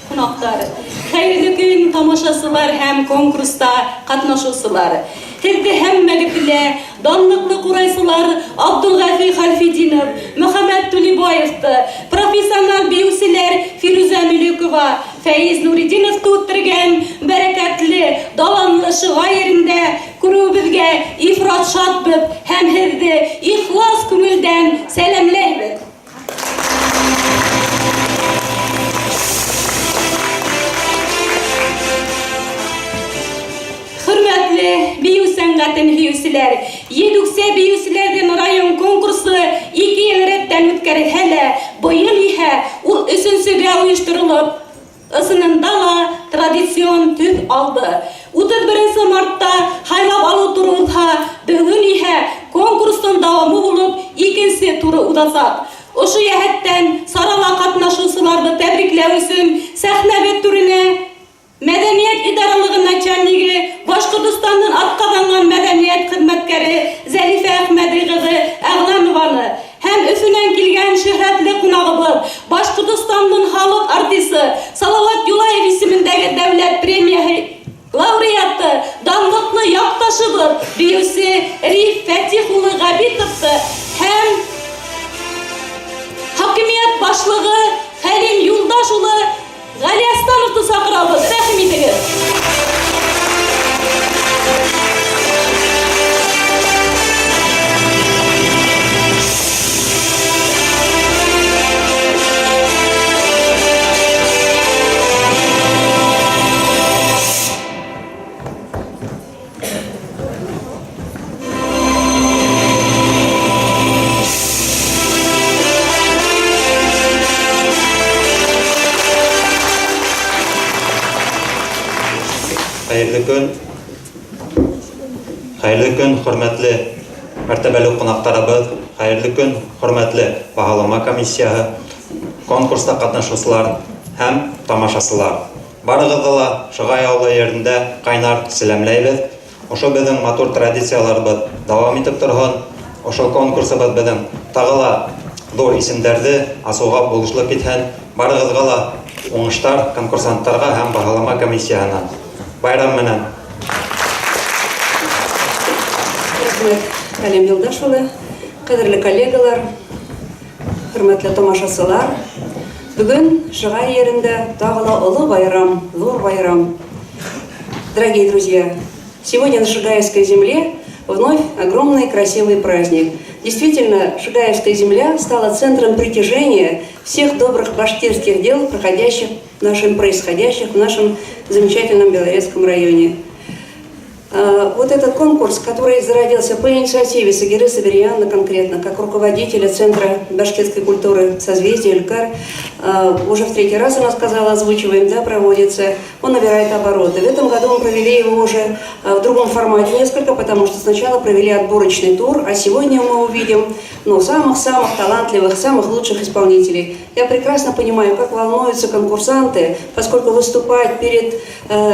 ҡунаҡтар, хәйерле көн, тамашасылар һәм конкурста ҡатнашыусылар! Һеҙҙе һәммәгеҙҙе лә данлыҡлы ҡурайсылар Абдулғәфи Хәлфетдинов, Мөхәммәт Тулибаевты, профессиональ бейеүселәр Фирүзә Мөлекова, Фәиз Нуретдиновты үттергән бәрәкәтле, даланлы Шыгай ерендә күреүебеҙгә ифрат шатбыҙ һәм һеҙҙе ихлас күңелдән сәләмләйбеҙ. Хөрмәтле бию сәнгатен һөйөүселәр, Едүксә биючеләрҙең район конкурсы 2 ел рәттән үткәрелһә лә, быйыл иһә ул өсөнсөгә ойошторолоп, ысынында ла традицион төҫ алды. 31 нче мартта һайлап алыу туры уҙһа, бөгөн иһә конкурстың дауамы булып икенсе туры уҙасаҡ. Ошо йәһәттән сарала ҡатнашыусыларҙы тәбрикләү өсөн сәхнәбеҙ түренә Мәдәният идаралыгы начальнигы, Башкортостанның атказанган мәдәният хезмәткәре Зәлифә Әхмәди кызы Әгъләмованы һәм Өфөнән килгән шөһрәтле кунагыбыз, Башкортостанның халык артисы, Салават Юлаев исемендәге дәүләт премияһе лауреаты, данлыклы якташыбыз, биюче Риф Фәтих улы Габитовты һәм хакимият башлыгы Хәлим Юлдаш улы Галиәсстановты саҡырабыҙ, рәхим итегеҙ. Хәерле көн. Хәерле көн, хөрмәтле мәртәбәле кунакларыбыз, хәерле көн, хөрмәтле баһалама комиссияһы, конкурста катнашучылар һәм тамашасылар. Барыгызды ла Шыгай авылы ерендә кайнар сәламләйбез. Ошо беҙҙең матур традицияларыбыҙ дауам итеп торһон. Ошо конкурсыбыҙ беҙҙең тағы ла ҙур исемдәрҙе асыуға булышлыҡ итһен. Барығыҙға ла уңыштар, конкурсанттарға һәм баһалама комиссияһына. Байрам менән! Рәхмәт, Хәлим Юлдаш улы. Кадерле коллегалар, хөрмәтле тамашасылар, бүген Шыгай ерендә тагы ла олы байрам, зур байрам. Дорогие друзья, сегодня на Шигаевской земле вновь огромный красивый праздник. Действительно, Шигаевская земля стала центром притяжения всех добрых башкирских дел, проходящих в нашем, происходящих в нашем замечательном Белорецком районе. Вот этот конкурс, который зародился по инициативе Сагиры Сабирьяна конкретно, как руководителя Центра башкирской культуры «Созвездие Элькар», уже в третий раз, она сказала, озвучиваем, да, проводится, он набирает обороты. В этом году мы провели его уже в другом формате несколько, потому что сначала провели отборочный тур, а сегодня мы увидим, ну, самых-самых талантливых, самых лучших исполнителей. Я прекрасно понимаю, как волнуются конкурсанты, поскольку выступать перед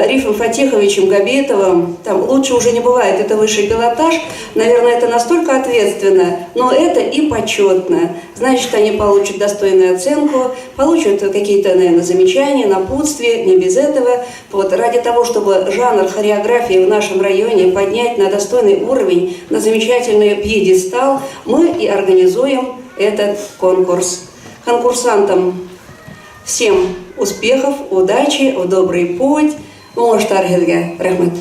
Рифом Фатиховичем Габитовым, там лучше уже не бывает, это высший пилотаж, наверное, это настолько ответственно, но это и почетно. Значит, они получат достойную оценку, получат какие-то, наверное, замечания, напутствия, не без этого. Вот, ради того, чтобы жанр хореографии в нашем районе поднять на достойный уровень, на замечательный пьедестал, мы и организуем этот конкурс. Конкурсантам всем успехов, удачи, в добрый путь. Уңыштар һеҙгә. Рәхмәт.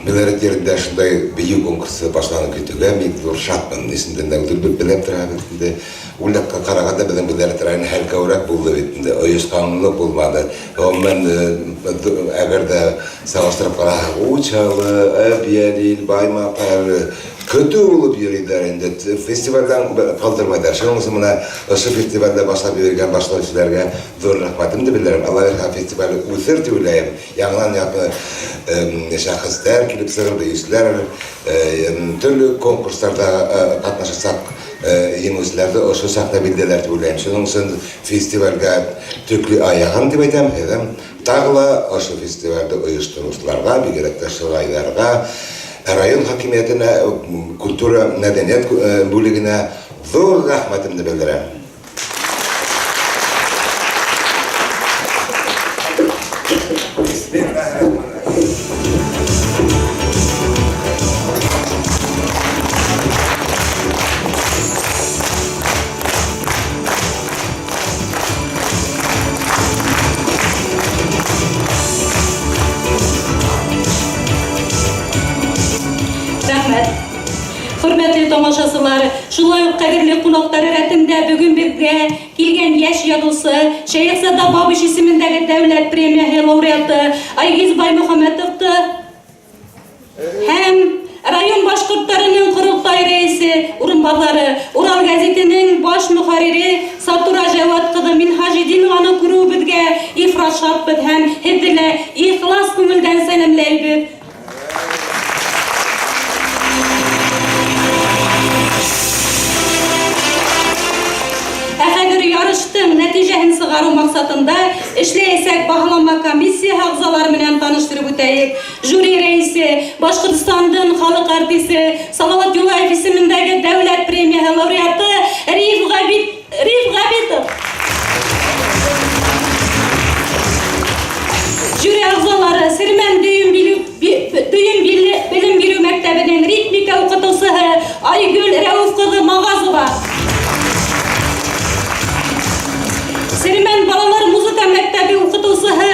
Белорет ерендә шундай бейеү конкурсы башланып китеүгә мин ҙур шатмын. Исемдән дә үтеп белеп торабыҙ инде. Ул яҡҡа ҡарағанда беҙҙең Белорет районы һәлкәүерәк булды бит инде. Ойошҡанлыҡ булманы. Гомумән, әгәр ҙә сағыштырып ҡараһаҡ, Учалы, Әбйәлил, Баймаҡ көтөү булып йөрөйҙәр инде. Фестивалдән ҡалдырмайҙар. Шуның өсөн бына ошо фестивалдә башлап йөрөгән башлаучыларға ҙур рәхмәтемде белдерәм. Алла бирһә, фестиваль үҫер тип уйлайым. Яңынан-яңы шәхестәр килеп сығыр, бейеүселәр, төрлө конкурстарҙа ҡатнашасаҡ еңеүселәрҙе ошо саҡта билдәләр тип уйлайым. Шуның өсөн фестивалгә төклө аяғын тип әйтәм, һеҙҙең тағы ла ошо фестивалде ойоштороусыларға, бигерәк тә шығайҙарға, Ә район хакимиятенә, культура, мәдәният бүлегенә зур рәхмәтемне белдерәм. Рәхмәт. Хөрмәтле тамашасылар, шулай ук кадерле кунаклар рәтендә бүген безгә килгән яшь язучы, Шәехзада Бабич исемендәге дәүләт премияһы лауреаты Айгиз Баймөхәммәтовты һәм район башкортларының корылтай рәисе урынбасары, Урал гәзитенең баш мөхәррире Сатура Җәвад кызы Минһаҗетдинованы күрүебезгә ифрат шатбыз һәм һеҙҙе лә ихлас күңелдән сәләмләйбеҙ. Ә хәҙер ярыштың нәтижәһен сығарыу маҡсатында эшләйәсәк баһалама комиссияһы ағзалары менән таныштырып үтәйек. Жюри рәисе, Башҡортостандың халыҡ артисы Салават Юлаев исемендәге дәүләт премияһы лауреаты Риф Ғәбит Риф Ғәбитов. Жюри ағзалары Сермән дөйөм дөйөм белем биреү мәктәбенең ритмика уҡытыусыһы Айгөл Рәүеф ҡыҙы Мағазова. Сермән балалар музыка мәктәбе уҡытыусыһы